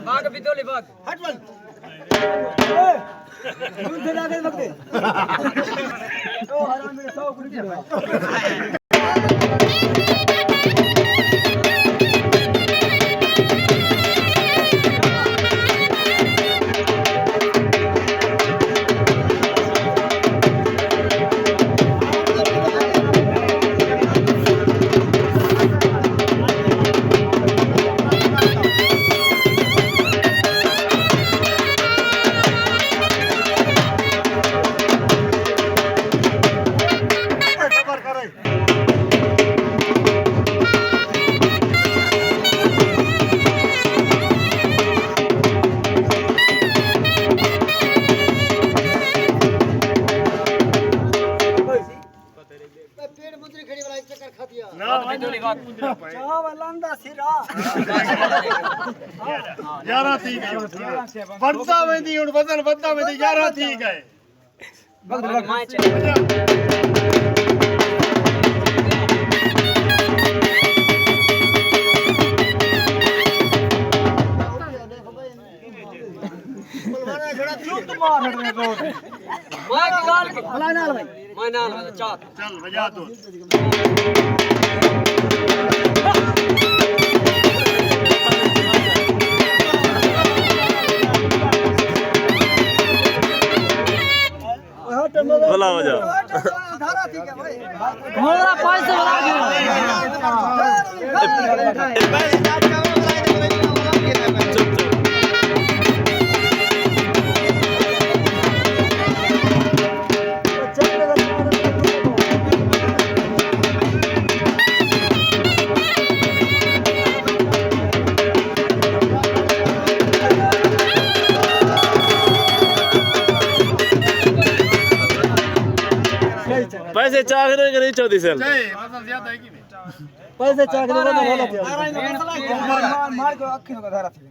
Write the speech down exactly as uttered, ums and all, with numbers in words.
باغ بدولی باغ۔ ہٹ ول۔ اے، توں تھے لا دے وقت۔ او حرام دے سو کڑی۔ پیٹ مندری کھڑی والا ایک چکر کھا دیا۔ نہ، چاہ ولن دا سرا۔ یارہ ٹھیک ہے۔ ودھدا ویندی، ہݨ وزن ودھدا ویندی، یارہ ٹھیک ہے۔ میں نال بھائی۔ میں نال بھائی، چار۔ چل، وجا تو۔ بلا وجا۔ ہمارا پیسے والا۔ پیسے چاہ کے نہیں، چودھری سیل۔ پیسے چاہ کے نہیں، مار، مار کے اکھیں کو دھارا تھی۔